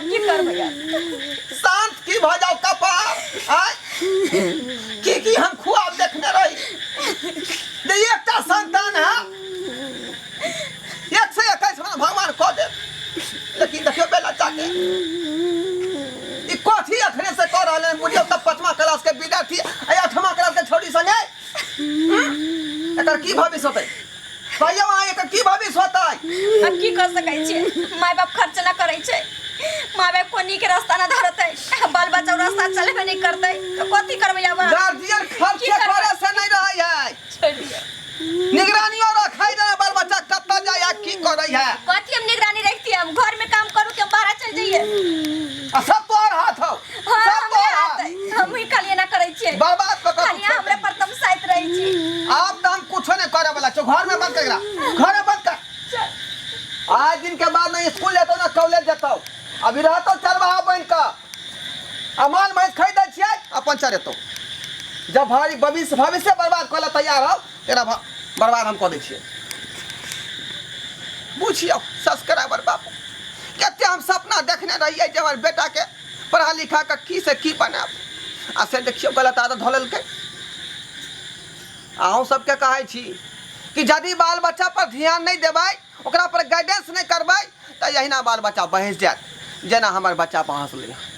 आब की करबै आब? शांत की भऽ जाउ कपार आय की की हम खुआब देखने रही जे एकटा संतान है 121 में भगवान कऽ देत लेकिन देखियौ बेला चाके ई कथी अखने से कऽ रहल है बुझियौ तऽ पाँचमा क्लास के विद्यार्थी आ आठमा क्लास के छौड़ी संगे एकर की भविष्य होतै कहियौ अहाँ एकर की भविष्य होतै अब की कर सकै छियै माय बाप खर्च ना करै छै माय बाप को नीक रास्ता ना धरतै बाल बच्चा रास्ता चलबे नहीं करतै तो कथी करबै आब अहाँ? गार्जियन खर्च की करबै? करे से नहीं रहै है छोड़ि दियौ निगरानियो रखै ने बाल बच्चा कतऽ जाइ है की करै है कथी हम निगरानी रखती हम घर में काम करू कि हम बाहर चल जाइए आ सब तोहर हाथ हौ हाँ सब हमरे तोहर हाथ हाथ है। हम ही खाली एना करै छियै बर्बाद कऽ कऽ खाली अहाँ हमरा पर तमसाइत रहै छी आब तऽ हम कुछो नहि करे वाला छौ घर में बंद कर एकरा घर में बंद कर आज दिन के बाद ना स्कूल जेतौ ना कॉलेज जेतौ अभी रहतौ चरवाहा बनि कऽ आ माल भैंस खरीदै छियै अपन चरेतौ जब भारी भविष्य भविष्य बर्बाद कऽ ले तैयार हो तेरा बर्बाद हम कऽ दै छियै बुझियौ सब्सक्राइबर बाबू कते हम सपना देखने रहियै जे हमर बेटाके पढ़ा लिखा कऽ की से की बनायब आ से देखियौ गलत आदत धऽ लेलकै अहूँ सबके कहै छी कि यदि बाल बच्चा पर ध्यान नहि देबै ओकरा पर गाइडेंस नहि करबै तऽ एहिना बाल बच्चा बहसि जायत जेना हमर बच्चा बहसलै हँ।